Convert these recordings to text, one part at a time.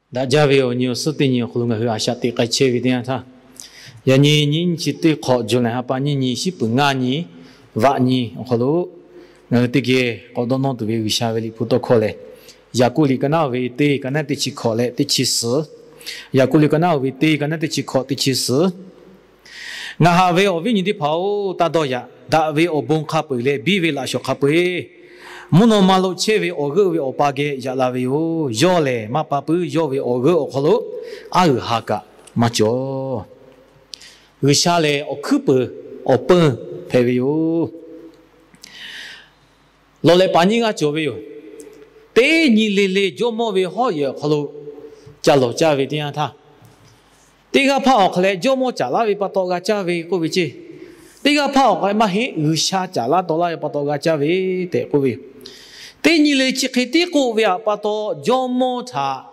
Daꞈ jaˇ ve awˬ nyi awˬ suhˉ teˇ nyi awˬ hk'aw lo ngaˬ hui a shaꞈ teꞈ k'ai chehˇ ve teˇ yanˇ htaˇ, yaꞈ nyi nyiˇ nyi chi teˇ hk'awꞈ July ha pa nyiˇ nyi shiˉ puˍ ngaˇ nyi vaꞈ nyi awˬ hk'aw lo ngaˬ hui teˇ geh k'awꞈ dawˇ nawˇ tuˬ ve G'uiˬsha ve liꞈ hpu tawˇ hkawˇ lehˬ, Yaˍkoˆ liꞈ ka naˉ oˇ ve teˇ ka naˉ teˇ chi hkawꞈ leh teˇ chi suhˍ. Yaˍkoˆ liꞈ ka naˉ oˇ ve teˇ ka naˉ teˇ chi hkawꞈ teˇ chi suhˍ. Ngaˬ haꞈ ve awˬ viˉ nyi teˇ hpaˍ-oˬ, taˇ dawˇ yaꞈ. Daꞈ ve awˬ bon hk'a peu-eˬ leh biˇ ve laꞈ shawˍ hk'a peu-eˬ mvuhˇ naw ma lo chehˇ ve awˬ g'euˆ ve awˬ pa geh yaꞈ la ve yoˬ. Yawˇ lehˬ maˇ pa puiˉ. Yawˇ ve awˬ g'euˆ awˬ hk'aw lo aˉ g'uiˬ ha kaꞈ maˇ cawˬ. G'uiˬsha lehˬ awˬ hkuiˉ peuˬ awˬ peunˇ hpehꞈ ve yoˬ. Lawˬ lehꞈ paˍ nyiˇ g'aˇ cawˬ ve yoˬ. Teˇ nyi le le jawˇmawˇ ve hawˉ yehˬ awˬ hk'aw lo ca lawˬ caˇ ve teˇ yanˇ htaˇ, teˇ g'aˇ hpaˇ awˬ hk'a leh jawˇmawˇ caˍ laˇ ve pa taw g'a caˇ ve k'oˆ ve ceˇ. Teˇ g'aˇ hpaˇ awˬ hk'a leh maˇ heˆ, G'uiˬsha caˍ laˇ taw laˇ ve pa taw g'a caˇ ve tehꞈ k'oˆ ve yoˬ. Teˇ nyi le chi hk'e tiˉ k'oˆ ve pa taw, jawˇmawˇ htaꞈ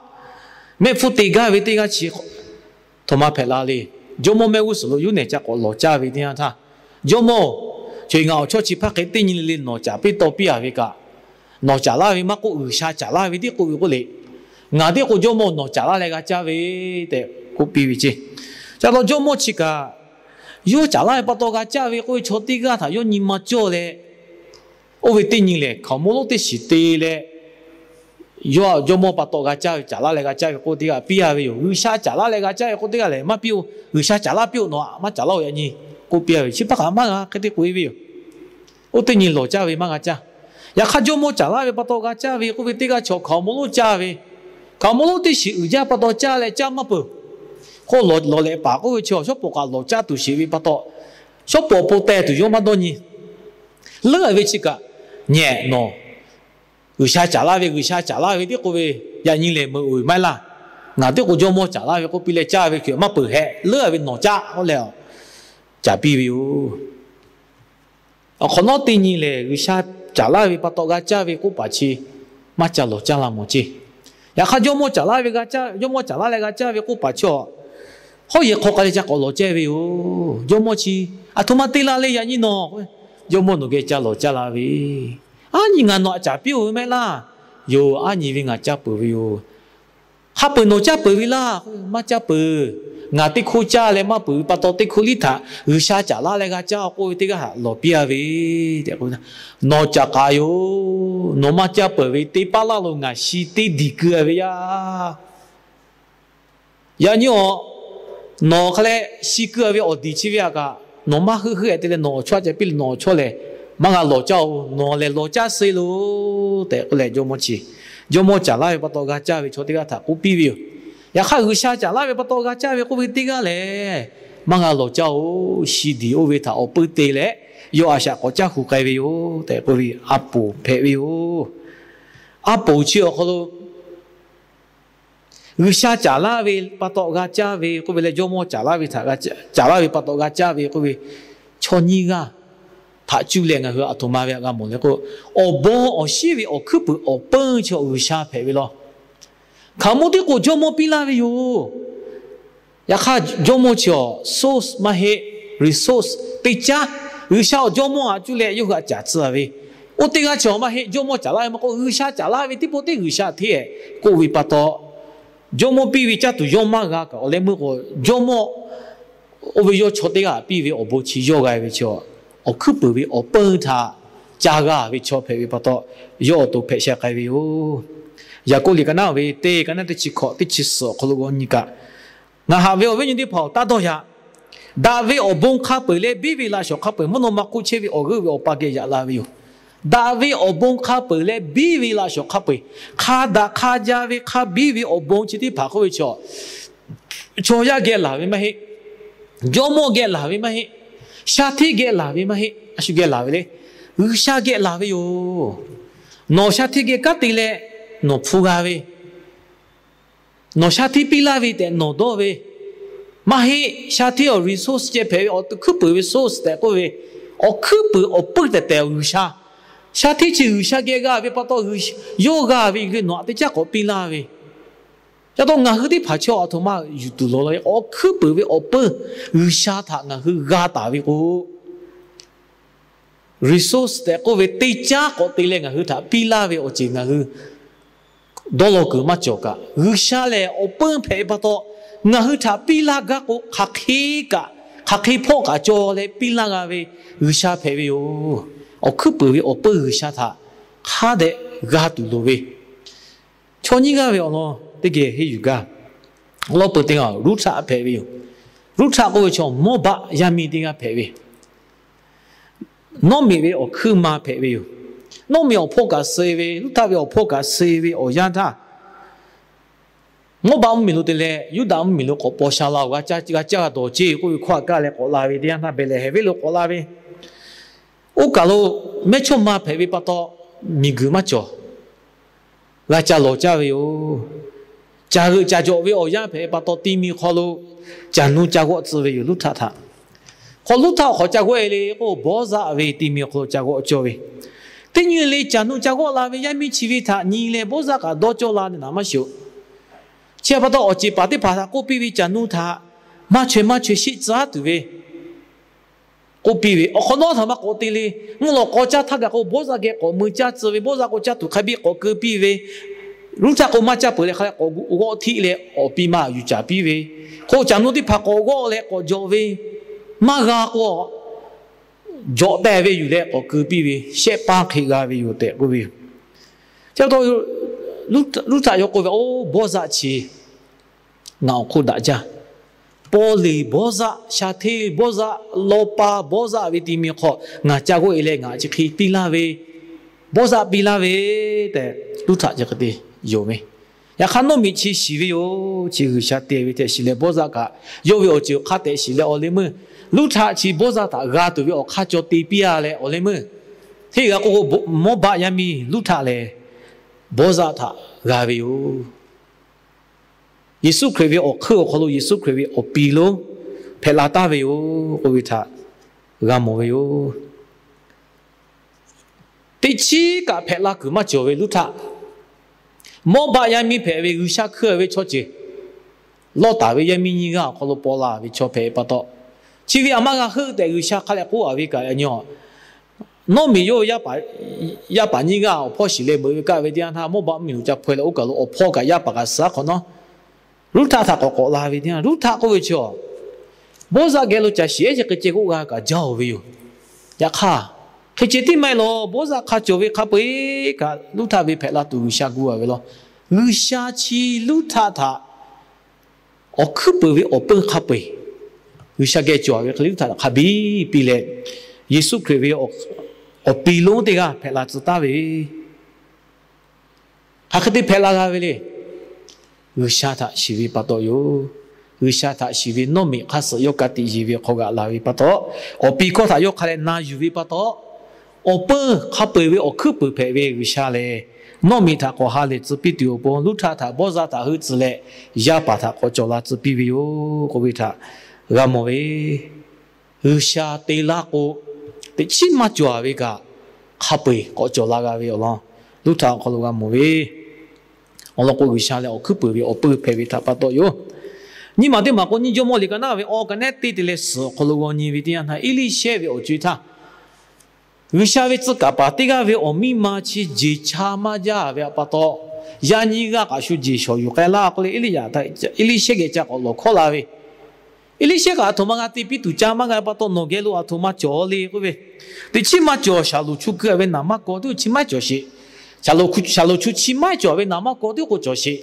mehˆ hpfuhˇ te gaˇ ve teˇ g'aˇ chi htaꞈ ma hpehꞈ la le. Jawˇmawˇ mehˆ g'uˇ suhˍ lo yuˇ nehˬ ca k'awꞈ lawˬ caˇ ve teˇ yanˇ htaˇ, Jawˇmawˇ-oˬ, choˬ ngaˬ awˬ chawˇ chi hpaˇ hk'e teˇ nyi le le nawˬ caˍ piˇ taw piˇ-a ve kaꞈ, nawˬ caˍ laˇ ve maˇ k'oˆ, G'uiˬsha caˍ laˇ ve tiˉ k'oˆ ve k'oˆ le. Ngaˬ tiˉ k'o jawˇmawˇ nawˬ caˍ laˇ leh g'a caˇ ve tehꞈ k'oˆ piˇ ve ceˇ. Ca taw jawˇmawˇ chi kaꞈ yawˇ caˍ laˇ ve pa taw g'a caˇ ve k'oˆ ve chaw teˇ g'aˇ htaꞈ yawˇ nyi ma cawˇ leh, oˇ ve teˇ nyi lehˬ hkaoˍmonˇ lonˉ teˇ shiˍ te leh, yawˇ jawˇmawˇ pa taw g'a caˇ ve, caˍ laˇ leh g'a caˇ ve k'oˆ teˇ g'aˇ piˇ-a ve yoˬ. G'uiˬsha caˍ laˇ leh g'a caˇ ve k'oˆ teˇ g'aˇ lehˬ maˇ piˇ-oˬ. G'uiˬsha caˍ laˇ piˇ-oˬ, nawˬ-aꞈ maˇ caˍ laˇ-oˬ, yaꞈ nyi k'oˆ piˇ-a ve. Chi hpaˇ kaꞈ maˇ g'a hk'e te k'oꞈ-e ve yoˬ. Oˇ teˇ nyi lawˬ caˇ ve maˇ g'a caˇ. Yaꞈ hk'aˇ jawˇmawˇ caˍ laˇ ve pa taw g'a caˇ ve k'oˆ ve teˇ g'aˇ chaw hkaoˍmonˇ lonˉ caˇ ve, hkaoˍmonˇ lonˉ teˇ shiˍ uiˍ jaˇ pa taw caˇ leh caˇ maˇ peuˬ. Hk'oˆ lawˬ lehꞈ paˍ k'oˆ ve chi shawˉ pawˍ kaꞈ lawˬ caˇ tuˬ sheˍ ve pa taw, shawˉ pawˍ awˬ pon teh tuˬ yawˇ maˇ dawˇ nyi. Leuˉ-a ve chi kaꞈ, Nyi-ehꞈ, nawˬ G'uiˬsha caˍ laˇ ve, G'uiˬsha caˍ laˇ ve tiˉ k'oˆ ve, yaꞈ nyi lehˬ meuꞈ-oˬ ve maˇ heˆ laˇ. Ngaˬ tiˉ k'o jawˇmawˇ caˍ laˇ ve k'oˆ piˇ leh caˇ ve hk'e maˇ peuˬ hehꞈ, leuˉ-a ve nawˬ caˇ k'oˆ leh caˍ piˇ ve yoˬ. Awˬ hk'awꞈ nawˉ teˇ nyi lehˬ, G'uiˬsha caˍ laˇ ve pa taw g'a caˇ ve k'oˆ paˍ chi maˇ ca lawˬ caˇ la mawˬ ceˇ. Yaꞈ hk'aˇ jawˇmawˇ caˍ laˇ ve g'a caˇ, jawˇmawˇ caˍ laˇ leh g'a caˇ ve k'oˆ paˍ chi-a, hawˉ yehˬ hk'aw k'ai leh ca k'awꞈ lawˬ cehˇ ve yoˬ. Jawˇmawˇ chi, Aˬ htoꞈ ma te la le, yaꞈ nyi nawˬ, jawˇmawˇ nawˬ geh ca lawˬ caˇ la ve. Aˉ nyi ngaˬ nawˬ-aꞈ caˍ piˇ-oˬ ve maˇ heˆ laˇ. Yoˬ, aˉ nyi ve ngaˬ caˇ peuˬ ve yoˬ. Hk'a peuˬ nawˬ caˇ peuˬ ve laˇ. Maˇ caˇ peuˬ. Ngaˬ teˇ hkoˇ caˇ leh maˇ peuˬ ve pa taw teˇ hkoˇ liˇ htaꞈ G'uiˬsha caˍ laˇ leh g'a caˇ k'oˆ ve teˇ g'aˇ htaꞈ lawˬ piˇ-a ve tehꞈ k'o, Nawˬ caˍ k'aꞈ yoˬ. Nawˬ maˇ caˇ peuˬ ve teˇ paˉ laˇ lo ngaˬ shi teˇ diˬ keu-a ve yaˇ. Yaꞈ nyi-awˬ, nawˬ hk'a leh shi keu-a ve awˬ diˬ chi ve htaꞈ kaꞈ nawˬ maˇ heuˆ heuˆ-e te leh nawˬ awˬ chawˇ a ceh piˇ leh nawˬ awˬ chawˇ lehˬ maˇ g'a lawˬ caˇ-oˬ. Nawˬ lehˬ lawˬ caˇ suh-e loˬ tehꞈ k'oˆ leh jawˇmawˇ chi, jawˇmawˇ caˍ laˇ ve pa taw g'a caˇ ve chaw teˇ g'aˇ htaꞈ k'oˆ piˇ ve yoˬ. Yaꞈ hk'aˇ G'uiˬsha caˍ laˇ ve pa taw g'a caˇ ve k'oˆ ve teˇ g'aˇ lehˬ, maˇ g'a lawˬ caˇ-oˬ. Shi diˬ oˇ ve htaꞈ awˬ puiˉ te leh, yawˇ a shaꞈ k'awꞈ caˇ hu k'ai ve yoˬ tehꞈ k'oˆ ve a poˍ hpehꞈ ve yoˬ. A poˍ chi awˬ hk'aw lo G'uiˬsha caˍ laˇ ve pa taw g'a caˇ ve k'oˆ ve leh jawˇmawˇ caˍ laˇ ve htaꞈ, caˍ laˇ ve pa taw g'a caˇ ve k'oˆ ve, chaw nyiˇ g'aˇ htaꞈ cuˇ leh ngaˬ hui aˬ htoꞈ ma ve htaꞈ g'a mawˬ le k'o, awˬ bon awˬ shinˉ ve awˬ hkuiˉ puiˍ awˬ peunˇ chi G'uiˬsha hpehꞈ ve law. Hkaoˍmonˇ tiˉ k'o jawˇmawˇ piˇ laˇ ve yoˬ. Yaꞈ hk'aˇ jawˇmawˇ chi-awˬ source maˇ heˆ, resource teˇ caˉ, G'uiˬsha awˬ jawˇmawˇ htaꞈ cuˇ leh yawˇ hui htaꞈ caˍ tcuh-a ve, oˇ teˇ g'aˇ chi-awˬ maˇ heˆ. Jawˇmawˇ caˍ laˇ ve maˇ k'oˆ, G'uiˬsha caˍ laˇ ve tiˉ pawˆ teˇ G'uiˬsha hteˇ-ehˍ k'oˆ ve pa taw, jawˇmawˇ piˇ ve caˇ tuˬ yawˇ maˇ g'a kaꞈ awˬ leh meuˇ k'o, jawˇmawˇ oˇ ve yawˇ chaw teˇ g'aˇ piˇ ve awˬ bon chi yawˇ g'a ve chi-awˬ, awˬ hkuiˉ puiˍ ve awˬ peunˇ htaꞈ ca g'a ve chaw hpehꞈ ve pa taw, yawˇ awˬ to hpehꞈ sheh k'ai ve yoˬ. Yaˍkoˆ liꞈ ka naˉ oˇ ve teˇ ka naˉ teˇ chi hkawꞈ teˇ chi suhˍ awˬ hk'aw lo g'aw nyi kaꞈ, Ngaˬ haꞈ ve awˬ viˉ nyi teˇ hpaˍ-oˬ, taˇ dawˇ yaꞈ. Daꞈ ve awˬ bon hk'a peu-eˬ leh biˇ ve laꞈ shawˍ hk'a peu-eˬ mvuhˇ naw ma hk'oˆ chehˇ ve awˬ g'euˆ ve awˬ pa geh yaꞈ la ve yoˬ. Daꞈ ve awˬ bon hk'a peu-eˬ leh biˇ ve laꞈ shawˍ hk'a peu-eˬ, hk'a daꞈ hk'a ja ve hk'a biˇ ve awˬ bon chi teˇ hpaˍ k'oˆ ve chaw, chaw yaˇ geh laˬ ve maˇ heˆ. Jawˇmawˇ geh laˬ ve maˇ heˆ. Shaˉ hteˇ geh laˬ ve maˇ heˆ. A shu geh laˬ ve le. G'uiˬsha geh laˬ ve yoˬ. Nawˬ shaˉ hteˇ geh kanˉ te leh nawˬ hpu g'a ve, nawˬ shaˉ hteˇ piˇ laˇ ve tehꞈ nawˬ dawˇ ve maˇ heˆ. Shaˉ hteˇ awˬ resource ceh hpehꞈ ve awˬ hkuiˉ puiˍ ve source tehꞈ k'oˆ ve, awˬ hkuiˉ puiˍ awˬ peunˇ tehˬ tehˬ G'uiˬsha. Shaˉ hteˇ chi G'uiˬsha geh g'a ve pa taw, yawˇ g'a ve le nawˬ htaꞈ teˇ caˉ k'awꞈ piˇ laˇ ve. Ca taw ngaˬ hui teˇ hpaˍ chi awˬ htoꞈ ma yuˬ tuˬ lawˬ la, awˬ hkuiˉ puiˍ ve awˬ peunˇ G'uiˬsha htaꞈ ngaˬ hui g'a taˍ ve k'o, resource tehꞈ k'oˆ ve teˇ caˉ k'awꞈ te leh ngaˬ hui htaꞈ piˇ laˇ ve awˬ ceuˬ ngaˬ hui dawˇ law kuiˬ maˇ cawˬ kaꞈ, G'uiˬsha lehˬ awˬ peuˇ hpehꞈ ve pa taw, ngaˬ hui htaꞈ piˇ laˇ gaˇ k'o, hk'aˬ hk'e kaꞈ, hk'aˬ hk'e hpawˆ kaꞈ cawˬ leh piˇ laˇ g'a ve G'uiˬsha hpehꞈ ve yoˬ. Awˬ hkuiˉ puiˍ ve awˬ peuˇ G'uiˬsha htaꞈ hk'a dehꞈ g'a tuˬ loˍ ve, chaw nyiˇ g'aˇ ve awˬ lawn teˇ geh henˇ yuˬ gaˇ. Awˬ lawn peuˬ teˇ g'aˇ Ruˉhtaˆ hpehꞈ ve yoˬ. Ruˉhtaˆ k'oˆ ve chaw Mawˇbaˆ yaˇ miˇ teˇ g'aˇ hpehꞈ ve, Nawˉmiꞈ ve awˬ hkuiˉ ma hpehꞈ ve yoˬ. Nawˉmiꞈ awˬ hpawˇ kaꞈ suh ve, Ruˉhtaˆ ve awˬ hpawˇ kaꞈ suh ve awˬ yanˇ htaˇ, Mawˇbaˆ mvuhˇmiˬ lo te leh Yuˇdaꞈ mvuhˇmiˬ lo k'awꞈ paw sha la-oˬ, g'a caˇ g'a dawˬ ceˇ k'oˆ ve hkawˇ htaꞈ kaˇ leh k'awꞈ la ve teˇ yanˇ htaˇ, Behˍlehˍhehnˍ venˇ lo k'awꞈ la ve. Oˇ kaˬ lo mehˇchawˇma hpehꞈ ve pa taw, miˬguiˬ maˇ cawˬ. G'a ca lawˬ caˇ ve yoˬ. Caˬ g'euꞈ caˬ jawꞈ ve awˬ yanˇ hpehꞈ pa taw, ti mi hk'aw lo caˬ nuˇ ca g'awˆ tcuh ve yoˬ, Ruˉhtaˆ htaꞈ. Hk'aw Ruˉhtaˆ hk'awꞈ ca g'awˆ-e le k'o, Bawˇzaˆ ve ti mi hk'aw lo ca g'awˆ cawˇ ve. Teˇ nyi le caˬ nuˇ ca g'awˆ la ve yaˇ miˇ chi ve htaꞈ nyi leh Bawˇzaˆ kaꞈ dawˇ cawˇ la ve naˍ maˇ shiˍ-oˬ. Chi pa taw awˬ ceˬ paˍ teˇ hpaˍ htaꞈ k'oˆ piˇ ve, caˬ nuˇ htaꞈ maˇ chaweh maˇ chaweh sheˆ tcuh tuˬ ve k'oˆ piˇ ve, awˬ hk'awꞈ nawˉ htaꞈ maˇ k'awꞈ te le. Mvuhˇ lawꞈ k'aw caˇ htaˇ kaꞈ k'o, Bawˇzaˆ geh k'awꞈ mui caˇ tcuh ve, Bawˇzaˆ k'o caˇ tuˬ hk'a biˇ k'awꞈ keu piˇ ve, Ruˉhtaˆ k'o maˇ caˇ peuˬ leh hk'a leh k'awꞈ g'awˆ htiˆ leh awˬ pi ma yuˬ caˍ piˇ ve, hk'o caˬ nuˇ teˇ hpaˍ k'awꞈ g'awˆ leh k'awꞈ jawꞈ ve, maˇ g'a k'o jawꞈ teh ve yuˬ leh k'awꞈ keu piˇ ve, shehˆ paˇ hk'e g'a ve yoˬ tehꞈ k'oˆ ve yoˬ. Chi pa taw Ruˉhtaˆ yawˇ k'oˆ ve, Oˇ Bawˇzaˆ chi ngaˬ awˬ hk'oˆ daꞈ jaˇ. Paw leˬ Bawˇzaˆ, sha hteˇ Bawˇzaˆ, lawˇ paˇ Bawˇzaˆ ve ti mi hk'aw ngaˬ ca g'awˆ-e leh ngaˬ chi hk'e piˇ laˇ ve, Bawˇzaˆ piˇ laˇ ve tehꞈ, Ruˉhtaˆ chi hk'e te yonˍ ve. Yaꞈ hk'aˇ Nawˉmiꞈ chi shiˍ ve yoˬ. Chi G'uiˬsha te ve htaꞈ shiˍ leh, Bawˇzaˆ kaꞈ yawˇ ve awˬ ceuˬ hk'a tehꞈ shiˍ leh, awˬ leh meuˇ Ruˉhtaˆ chi Bawˇzaˆ htaꞈ g'a tuˬ ve awˬ hk'aˇ caw te piˇ-a leh, awˬ leh meuˇ hteˇ g'a k'oˆ k'o, Mawˇbaˆ yaˇ miˇ Ruˉhtaˆ lehˬ Bawˇzaˆ htaꞈ g'a ve yoˬ. Yeˍsuˆ Hkriꞈ ve awˬ hk'eun awˬ hk'aw lo Yeˍsuˆ Hkriꞈ ve awˬ pi lonˉ hpehꞈ la taˍ ve yoˬ k'oˆ ve htaꞈ g'a mawˬ ve yoˬ. Teˇ chiˉ kaꞈ hpehꞈ la kuiˬ maˇ cawˬ ve Ruˉhtaˆ, Mawˇbaˆ yaˇ miˇ hpehꞈ ve G'uiˬsha hkui ve chaw ceuˬ, Lawˇtaˍ ve yaˇ miˇ nyiˇ g'aˇ awˬ hk'aw lo paw la ve chaw hpehꞈ pa taw, chi ve a maˇ g'a heuˆ tehꞈ G'uiˬsha hk'a leh k'oˆ-a ve kaꞈ yaꞈ nyi, Nawˉmiꞈ yawˇ ve yaˇ paˍ nyiˇ g'aˇ awˬ hpawˇ shiˍ leh meuꞈ ve kaˆ ve teˇ yanˇ htaˇ, Mawˇbaˆ mvuhˇmiˬ lo ca hpaw leh oˇ kaˬ lo awˬ hpawˇ kaꞈ yaˇ paˍ kaꞈ suh-a hk'awꞈ nawˉ, Ruˉhtaˆ htaꞈ k'awꞈ k'awꞈ la ve teˇ yanˇ, Ruˉhtaˆ k'oˆ ve chi, Bawˇzaˆ geh lo caˬ shiˍ ehˉ chi hk'e ceh k'oˆ g'a kaꞈ jaˇ-oˬ ve yoˬ. Yaꞈ hk'aˇ, hk'e ceh tiˉ maˇ heˆ law, Bawˇzaˆ hk'a cawˬ ve hk'a peu-eˬ kaꞈ Ruˉhtaˆ ve hpehꞈ la tuˬ G'uiˬsha gu-a ve law. G'uiˬsha chi Ruˉhtaˆ htaꞈ awˬ hkuiˉ peuˬ ve awˬ peuˇ hk'a peu-eˬ G'uiˬsha geh cawˬ ve hk'e le, Ruˉhtaˆ htaꞈ hk'a biˇ piˇ leh, Yeˍsuˆ Hkriꞈ ve awˬ pi lonˉ teˇ g'aˇ hpehꞈ la tcuh taˍ ve, hk'aˬ hk'e te hpehꞈ la g'a ve le. G'uiˬsha htaꞈ shiˍ ve pa taw yoˬ. G'uiˬsha htaꞈ shiˍ ve Nawˉmiꞈ hk'aˇ suh yawˇ ka tiꞈ yeˬ ve hk'aw g'aꞈ la ve pa taw, awˬ pi hkawˇ htaꞈ yawˇ hk'a leh na yuˬ ve pa taw, awˬ peuˇ hk'a peu-eˬ ve awˬ hkuiˉ peuˬ hpehꞈ ve G'uiˬsha lehˬ, Nawˉmiꞈ htaꞈ k'awꞈ ha lehˬ tcuh piˇ tuˬ awˬ pon, Ruˉhtaˆ htaꞈ Bawˇzaˆ htaꞈ heuˆ tcuh leh, yaˇ paˍ htaꞈ k'awꞈ cawˬ la tcuh piˇ ve yoˬ k'oˆ ve htaꞈ g'a mawˬ ve. G'uiˬsha te laˇ k'o, teꞈ chiˉ maˇ cawˬ-a ve kaꞈ, hk'a peu-eˬ k'awꞈ cawˬ la g'a ve awˬ lawn Ruˉhtaˆ awˬ hk'aw lo g'a mawˬ ve. Awˬ lawn k'o, G'uiˬsha lehˬ awˬ hkuiˉ peuˬ ve awˬ peuˇ hpehꞈ ve htaꞈ pa taw yoˬ. Nyiˇ maˬ teˇ maˬ k'o, nyiˇ Jawˇmawˇ liꞈ ka naˉ ve awˬ ka nehˉ teˇ te leh suhˍ awˬ hk'aw lo g'aw nyi ve teˇ yanˇ htaˇ, Eˇliˇshehˇ ve awˬ co-e htaˇ, G'uiˬsha ve tcuh kaˍ paˍ teˇ g'aˇ ve awˬ miˇ ma chi jeˬ cha maˇ jaˇ ve pa taw, yaˇ nyiˇ g'aˇ kaꞈ shu jeˬ shawˍ yuˬ k'ai laˇ k'oˆ leh, Eˇliˇyaꞈ htaꞈ Eˇliˇshehˇ geh ca k'awꞈ lawˬ hkawˇ la ve. Eˇliˇshehˇ kaꞈ, Aˬ htoꞈ ma g'a te piˇ tuˬ ca maˇ g'a pa taw, nawˬ geh lo aˬ htoꞈ ma cawˬ le k'oˆ ve, teꞈ chiˉ maˇ cawˬ. Shaˍlonˍ chu keu-a ve naˍ maˇ kaw teˇ chi maˇ cawˬ sheˍ. Shaˍlonˍ chu chi maˇ cawˬ ve naˍ maˇ kaw teˇ k'o cawˬ sheˍ.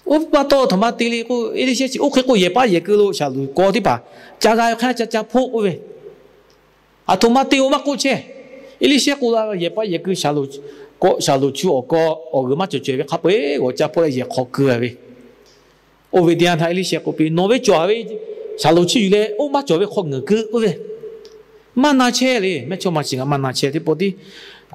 Oˇ pa taw, aˬ htoꞈ ma te le k'o, Eˇliˇshehˇ chi oˇ hk'e k'o, yehˬ paˇ yehˬ keu lo shaˍlonˍ kaw teˇ hpaˍ ca g'a ve hk'a ca ca hpoˆ k'oˆ ve, aˬ htoꞈ ma te-o maˇ k'oˆ chehˇ. Eˇliˇshehˇ k'oˆ la ve, yehˬ paˇ yehˬ keu shaˍlonˍ kaw, shaˍlonˍ chu awˬ kaw awˬ g'uiˬ maˇ cawˬ cawehˬ ve hk'a peu-eˬ g'awˬ ca hpoˆ leh yehˬ hk'aw keu-a ve. Oˇ ve teˇ yanˇ htaˇ Eˇliˇshehˇ k'oˆ piˇ, Nawˬ ve cawˬ-a ve shaˍlonˍ chi yuˬ leh oˇ maˇ cawˬ ve hk'aw ngeuˍ keu k'oˆ ve, maˇ na chehˇ le. Mehˇchawˇma chi ngaˬ maˇ na chehˇ teˇ pawˆ tiˉ,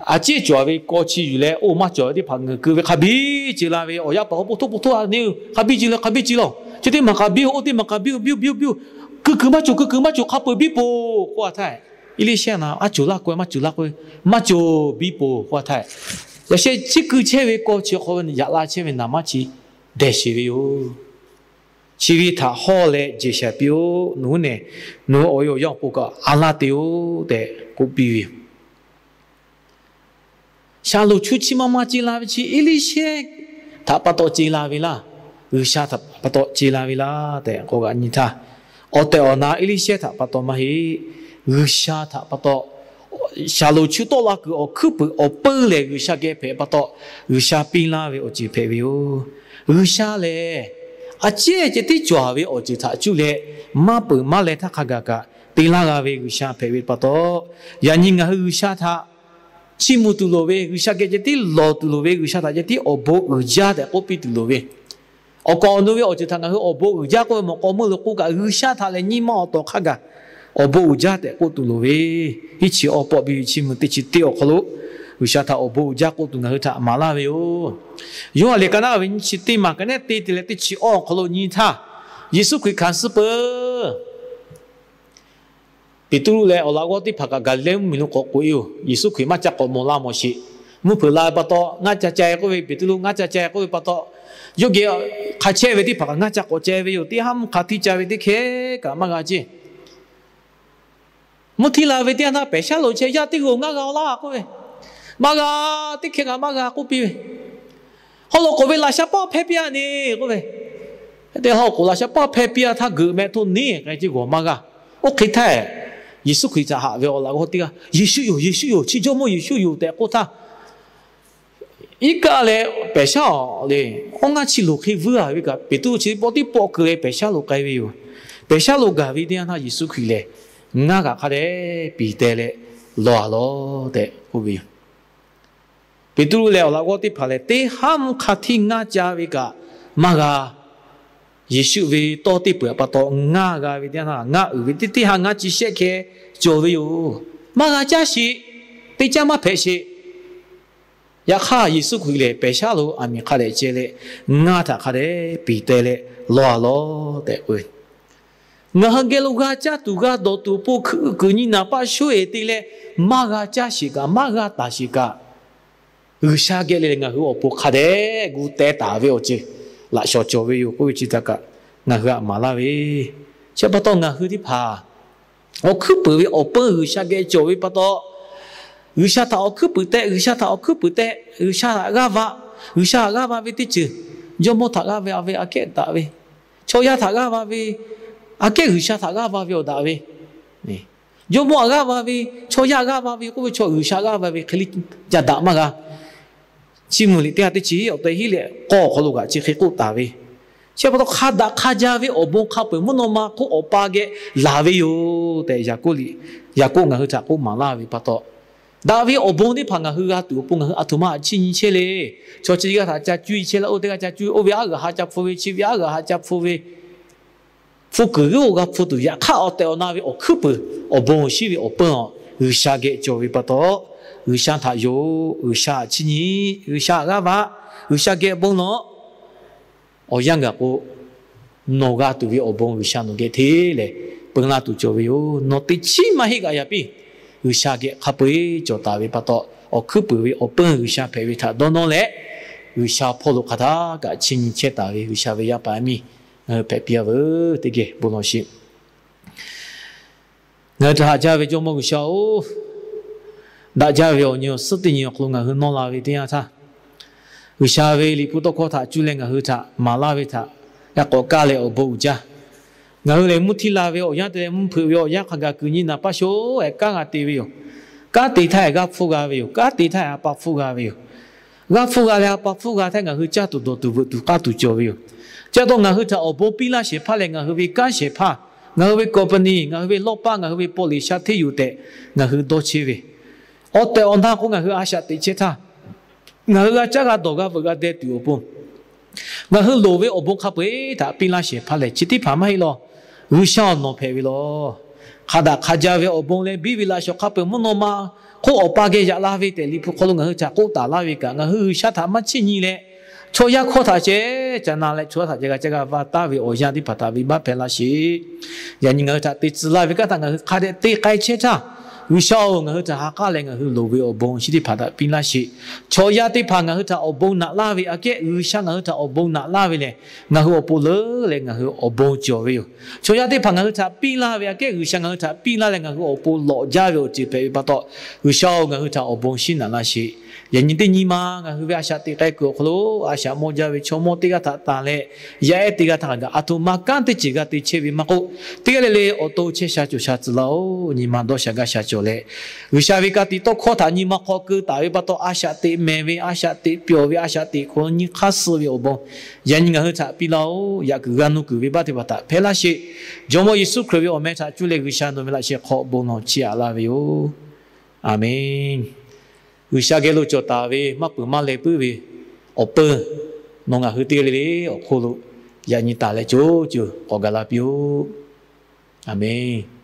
a ciˉ cawˬ-a ve kaw chi yuˬ leh oˇ maˇ cawˬ ve teˇ hpaˍ ngeuˍ keu ve hk'a biˇ ceuˬ la ve. Awˬ yaˇ paˍ k'o, Poˬ htoˇ, poˬ htoˇ, a nyi-oˬ, hk'a biˇ ceuˬ le, hk'a biˇ ceuˬ laˇ. Chi teˇ maˬ hk'a biˇ-oˬ, oˇ teˇ maˬ hk'a biˇ-oˬ, biˇ-oˬ, biˇ-oˬ, biˇ-oˬ, keu kuiˬ maˇ cawˬ, keu kuiˬ maˇ cawˬ, hk'a peu-eˬ biˇ poˬ k'oˆ-a htaˇ, Eˇliˇshehˇ na, Aˉ cawˬ laˇ k'oˆ-e, maˇ cawˬ laˇ k'oˆ-e, maˇ cawˬ biˇ poˬ k'oˆ-a htaˇ, yaꞈ sheh chi keu chehˇ ve kaw chi hk'aw ve yaꞈ la chehˇ ve naˍ maˇ chi dehˬ sheˍ ve yoˬ. Chi ve htaꞈ hawˇ leh jeˬ shehˍ piˇ-oˆ. Nawˬ hui nehˬ, nawˬ hui awˬ e awˬ yanˇ awˬ pon kaꞈ a laˇ te-oˬ tehꞈ k'oˆ piˇ ve yoˬ. Shaˍlonˍ chu chi ma ma ce la ve chi Eˇliˇshehˇ htaꞈ pa taw ce la ve laˇ. G'uiˬsha htaꞈ pa taw ce la ve laˇ tehꞈ k'awꞈ g'aꞈ nyi htaˇ, awˬ tehˬ awˬ na Eˇliˇshehˇ htaꞈ pa taw maˇ heˆ. G'uiˬsha htaꞈ pa taw, Shaˍlonˍ chu tawˆ la kuiˬ awˬ hkuiˉ puiˍ awˬ peunˇ lehˬ, G'uiˬsha geh hpehꞈ pa taw, G'uiˬsha piˇ laˇ ve awˬ ceuˬ hpehꞈ ve yoˬ. G'uiˬsha lehˬ, a ciˉ ceh tiˉ cawˬ ve awˬ ceuˬ htaꞈ cuˇ leh, maˇ peuˬ maˇ leh htaˇ hk'a gaˬ kaꞈ te laˇ g'a ve G'uiˬsha hpehꞈ ve pa taw, yaꞈ nyi ngaˬ hui G'uiˬsha htaꞈ chiˇ mvuh tuˬ loˍ ve, G'uiˬsha geh ceh tiˉ lawˬ tuˬ loˍ ve, G'uiˬsha htaꞈ ceh tiˉ awˬ bon uiˍ jaˇ tehꞈ k'oˆ piˇ tuˬ loˍ ve, awˬ kaˍ awˬ nu ve awˬ ceuˬ htaꞈ ngaˬ hui awˬ bon uiˍ jaˇ k'oˆ ve mawˬ k'aw meuˇ lo k'oˆ kaꞈ, G'uiˬsha htaꞈ lehˬ nyi ma awˬ tawˍ hk'a gaˬ awˬ bon uiˍ jaˇ tehꞈ k'oˆ tuˬ loˍ ve, hiˉ chi awˬ pawˆ biˇ ve chiˇ mvuh teˇ chi teˇ awˬ hk'aw lo G'uiˬsha htaꞈ awˬ bon uiˍ jaˇ k'oˆ tuˬ ngaˬ hui htaꞈ maˍ laˇ ve yoˬ. Yawˇ a liꞈ ka naˉ ve nyiˇ chi teˇ maˬ ka neˉ te te leh teˇ chi awˬ awˬ hk'aw lo nyi htaˇ, Yeˍsuˆ Hkriꞈ hkanˍ suh peuˬ. Peˍtruˆ leh awˬ laꞈ g'awˇ teˇ hpaˍ kaꞈ Gaˍliˍlehˇ mvuhˇmiˬ lo k'awꞈ k'oꞈ-e yoˬ. Yeˍsuˆ Hkriꞈ maˇ ca k'awꞈ mawˬ la mawˬ sheˍ. Mvuhˇ hpeuꞈ la ve pa taw, ngaˇ ca ca-e k'oˆ ve, Peˍtruˆ ngaˇ ca ca-e k'oˆ ve pa taw, yawˇ geh hk'a chehˇ ve teˇ hpaˍ kaꞈ ngaˇ ca k'awꞈ ca-e ve yoˬ. Teˇ haˉ mvuhˇ hk'a htiˇ ca ve teˇ hkehˉ kaꞈ maˇ g'a ceˇ. Mvuhˇ htiˇ la ve teˇ yanˇ htaˇ, pehˬ shaˉ lo chehˇ, yaˇ teˇ g'aˇ-oˬ, ngaˇ g'a-o laˇ k'oˆ ve, maˇ g'a, teˇ hkehˉ kaꞈ maˇ g'a k'oˆ piˇ ve, haw loꞈ k'oˍ ve laꞈ sha paˇ hpehˇ piˇ-a ne k'oˆ ve, hk'e te haw loꞈ k'oˍ laꞈ sha paˇ hpehˇ piˇ-a htaˇ, geuꞈ mehˆ htoˇ neˉ k'ai ceˇ g'awˬ maˇ g'a. Oˇ hk'e htaˇ, Yeˍsuˆ Hkriꞈ htaꞈ haꞈ ve awˬ laꞈ g'awˇ teˇ g'aˇ, Yeˍsuˆ yoˬ, Yeˍsuˆ yoˬ, chi Jawˇmawˇ Yeˍsuˆ yoˬ tehꞈ k'oˆ htaˇ, iˉ kaˆ leh pehˬ shaˉ le, awˉ ngaˇ chi loˬ hk'e vuiˇ-a ve kaꞈ, Peˍtruˆ chi pawˆ tiˉ pawˆ keu leh pehˬ shaˉ lo k'ai ve yoˬ. Pehˬ shaˉ lo gaˬ ve teˇ yanˇ htaˇ, Yeˍsuˆ Hkriꞈ lehˬ ngaˇ kaꞈ hk'a dehꞈ piˍ teh leh, Lawˬ-a lawˬ tehꞈ k'oˆ ve yoˬ. Peˍtruˆ leh awˬ laꞈ g'awˇ teˇ hpaˍ lehˬ, teˇ haˉ mvuhˇ hk'a htiˇ ngaˇ ca ve kaꞈ maˇ g'a. Yeˍsuˆ ve tawˇ teˇ peuˬ pa taw ngaˇ g'a ve teˇ yanˇ htaˇ, ngaˇ uiˍ ve teˇ teˇ ha ngaˇ chi shehˆ hkeh cawˬ ve yoˬ. Maˇ g'a caˇ sheˍ. Teˇ caˇ maˇ hpehꞈ sheˍ. Yaꞈ hk'aˇ, Yeˍsuˆ Hkriꞈ lehˬ pehˬ shaˉ lo aˬ miˍ hk'a dehꞈ ceh leh, ngaˇ htaꞈ hk'a dehꞈ piˍ teh leh, Lawˬ-a lawˬ tehꞈ k'oˆ ve, ngaˬ hui geh lo g'a caˇ tuˬ g'a dawˬ tuˬ awˬ pon hkuiꞈ kuiˬ nyi naˍ paˆ shoˉ-eˬ te leh, maˇ g'a caˇ sheˍ kaꞈ, maˇ g'a taˍ sheˍ kaꞈ, G'uiˬsha geh leh ngaˬ hui awˬ pon hk'a dehꞈ gu teh taˍ ve awˬ ceuˬ laꞈ shawˍ cawˬ ve yoˬ k'oˆ ve chi htaꞈ kaꞈ ngaˬ hui htaꞈ maˍ laˇ ve. Chi pa taw ngaˬ hui teˇ hpaˍ awˬ hkuiˉ puiˍ ve awˬ peunˇ G'uiˬsha geh cawˬ ve pa taw, G'uiˬsha htaꞈ awˬ hkuiˉ puiˍ tehꞈ, G'uiˬsha htaꞈ awˬ hkuiˉ puiˍ tehꞈ, G'uiˬsha htaꞈ g'aˇ va, G'uiˬsha htaꞈ g'aˇ va ve teˇ ceuˬ, jawˇmawˇ htaꞈ g'aˇ va ve aꞈ kehˉ daꞈ ve, chaw yaˇ htaꞈ g'aˇ va ve aꞈ kehˉ G'uiˬsha htaꞈ g'aˇ va ve awˬ daꞈ ve, jawˇmawˇ htaꞈ g'aˇ va ve, chaw yaˇ g'aˇ va ve k'oˆ ve chaw G'uiˬsha g'aˇ va ve hk'e le, ca daꞈ maˇ g'a. Chiˇ mvuh liꞈ teˇ ha teˇ chi awˬ tehꞈ hiˉ leh k'awˇ awˬ hk'aw lo kaꞈ chi hk'e k'oˆ taˍ ve, chi pa taw hk'a daꞈ hk'a jaˇ ve awˬ bon hk'a peu-eˬ mvuhˇ naw ma hk'oˆ awˬ pa geh laˬ ve yoˬ tehꞈ, Yaˍkoˆ ngaˬ hui htaꞈ k'oˆ maˍ laˇ ve pa taw, daꞈ ve awˬ bon teˇ hpaˍ ngaˬ hui g'a tuˬ awˬ pon ngaˬ hui aˬ htoꞈ ma htaꞈ chiˇ nyi chehˇ le. Chaw chi g'aˇ htaꞈ ca cuˇ-e chehˇ leh, oˇ teˇ g'aˇ ca cuˇ, oˇ ve aˉ g'aꞈ ha ca hpu ve, chi ve aˉ g'aꞈ ha ca hpu ve, hpu kuiˬ g'uiˇ-oˬ g'a hpu tuˬ, yaꞈ hk'aˇ awˬ tehˬ awˬ na ve awˬ hkuiˉ puiˍ awˬ bon awˬ shinˉ ve awˬ peunˇ-aˬ, G'uiˬsha geh cawˬ ve pa taw, G'uiˬsha htaꞈ yonˍ, G'uiˬsha htaꞈ chiˇ nyi, G'uiˬsha htaꞈ g'aˇ va, G'uiˬsha geh bon lawˬ. Awˬ yanˇ gaˬ k'o, nawˬ g'a tuˬ ve awˬ bon G'uiˬsha nawˬ geh hteˇ lehˬ peun la tuˬ cawˬ ve yoˬ. Nawˬ teꞈ chiˉ maˇ heˆ g'aꞈ yaꞈ piˇ. G'uiˬsha geh hk'a peu-eˬ cawˬ taˍ ve pa taw, awˬ hkuiˉ puiˍ ve awˬ peunˇ G'uiˬsha hpehꞈ ve htaꞈ dawˇ nawˇ leh, G'uiˬsha hpawˇ lo hk'aˬ htaˇ kaꞈ chiˇ nyi chehˇ taˍ ve G'uiˬsha ve yaˇ paˍ yaˇ miˇ ngaˬ hui hpehꞈ piˇ-a veuˬ. Teˇ geh bon lawˬ sheˍ. Ngaˬ hui htaꞈ haꞈ jaˇ ve Jawˇmawˇ G'uiˬsha-oˬ, daꞈ jaˇ ve awˬ nyi awˬ suhˉ teˇ nyi awˬ hk'aw lo ngaˬ hui nawˇ la ve teˇ yanˇ htaˇ, G'uiˬsha ve Liꞈ hpu tawˇ hkawˇ htaꞈ cuˇ leh ngaˬ hui htaꞈ maˍ laˇ ve htaꞈ g'a k'awꞈ kaˇ leh awˬ bon uiˍ jaˇ. Ngaˬ hui lehˬ mvuhˇ htiˇ la ve awˬ yanˇ te leh mvuhˇ hpeuꞈ ve awˬ yanˇ hk'a gaˬ kuiˬ nyi naˍ paˇ shoˉ-eˬ kanˉ g'a te ve yoˬ. Kanˉ te htaˇ-eˬ g'aˇ hpfuhˇ g'a ve yoˬ. Kanˉ te htaˇ-eˬ a pa hpfuhˇ g'a ve yoˬ. G'aˇ hpfuhˇ g'a leh a pa hpfuhˇ g'a htaˇ ngaˬ hui caˇ tuˬ dawˬ tuˬ veuꞈ tuˬ k'aˇ tuˬ cawˬ ve yoˬ. Chi pa taw ngaˬ hui htaꞈ awˬ bon piˇ laˇ shehˍ hpaˇ lehˬ, ngaˬ hui ve kanˉ shehˍ hpaˇ, ngaˬ hui ve company, ngaˬ hui ve lawˇ paˆ, ngaˬ hui ve paw liꞈ sha hteˇ yoˬ tehꞈ ngaˬ hui dawˇ chehˇ ve, awˬ tehˬ awˬ na k'o ngaˬ hui a shaꞈ teꞈ chehˇ htaˇ, ngaˬ hui g'a caˇ g'a dawˬ g'a veuꞈ g'a deh tuˬ awˬ pon ngaˬ hui loˍ ve awˬ bon hk'a peu-eˬ htaꞈ piˇ laˇ shehˍ hpaˇ lehˬ, chi teˇ hpaˍ maˇ heˆ law. G'uiˬsha awˬ nawˬ hpehꞈ ve law. Hk'a daꞈ hk'a jaˇ ve awˬ bon leh biˇ ve laꞈ shawˍ hk'a peu-eˬ mvuhˇ naw ma hk'oˆ awˬ pa geh yaꞈ la ve tehꞈ Liꞈ hpu hk'aw lo ngaˬ hui htaꞈ k'oˆ taˍ laˇ ve kaꞈ, ngaˬ hui G'uiˬsha htaꞈ maˇ chiˇ nyi leh, chaw yaˇ hkawˇ htaꞈ ceh ca na leh, chaw yaˇ htaꞈ ceh g'a caˇ g'a va taˍ ve awˬ yanˇ teˇ hpaˍ htaꞈ venˇbaˆ hpehˇ laˇ sheˍ. Yaꞈ nyi ngaˬ hui htaꞈ te tcuh laˇ ve kanˉ htaꞈ ngaˬ hui hk'a dehꞈ te k'ai chehˇ htaˇ, G'uiˬsha-oˬ, ngaˬ hui htaꞈ ha k'aˉ leh ngaˬ hui loˍ ve awˬ bon chi teˇ hpaˍ htaꞈ piˇ laˇ sheˍ. Chaw yaˇ teˇ hpaˍ ngaˬ hui htaꞈ awˬ bon naꞈ laˇ ve aꞈ kehˉ, G'uiˬsha ngaˬ hui htaꞈ awˬ bon naꞈ laˇ ve lehˬ, ngaˬ hui awˬ pon leuˉ leh ngaˬ hui awˬ bon cawˬ ve yoˬ. Chaw yaˇ teˇ hpaˍ ngaˬ hui htaꞈ piˇ laˇ ve aꞈ kehˉ, G'uiˬsha ngaˬ hui htaꞈ piˇ laˇ leh ngaˬ hui awˬ pon lawꞈ jaˇ ve awˬ ceuˬ hpehꞈ ve pa taw, G'uiˬsha-oˬ, ngaˬ hui htaꞈ awˬ bon shinˉ naꞈ laˇ sheˍ. Yaꞈ nyi teˇ nyi ma ngaˬ hui ve a shaꞈ teꞈ k'ai kuiˬ awˬ hk'aw lo a shaꞈ mawˇ jaˇ ve chaw mawˇ teˇ g'aˇ htaꞈ tanˬ leh, yaˇ ehˉ teˇ g'aˇ htaꞈ kaꞈ aˬ htoꞈ ma kanˉ teˇ ceuˬ g'a te chehˇ ve maˇ k'oˆ, teˇ g'aˇ le le awˬ to chehˇ sha cawˬ sha tcuh laˇ-oˬ. Nyi ma dawˇ sha gaˇ sha cawˬ leh, G'uiˬsha ve ka tiꞈ tawˇ hkawˇ htaꞈ nyi ma hk'aw keu taˍ ve pa taw, a shaꞈ teꞈ mehˍ ve, a shaꞈ teꞈ pyawˬ ve, a shaꞈ teꞈ hk'aw nyi hk'aˇ suh ve awˬ bon yaꞈ nyi ngaˬ hui htaꞈ piˇ laˇ-oˬ. Yaꞈ kuiˬ g'a nuˇ kuiˬ ve baˆ teˇ hpaˍ htaꞈ hpehˇ laˇ sheˍ. Jawˇmawˇ Yeˍsuˆ Hkriꞈ ve awˬ meh htaꞈ cuˇ leh G'uiˬsha nawˬ ve laꞈ sheh hk'aw bon lawˬ chiˇ aꞈ laˇ ve yoˬ. Aˍmenˍ. G'uiˬsha geh lo cawˬ taˍ ve maˇ peuˬ maˇ leh puiˉ ve awˬ peuˬ nawˬ ngaˬ hui teˇ g'aˇ le le awˬ hk'oˆ lo yaꞈ nyi taˍ leh co co k'awꞈ gaˬ la piˇ-oˆ. Aˍmenˍ.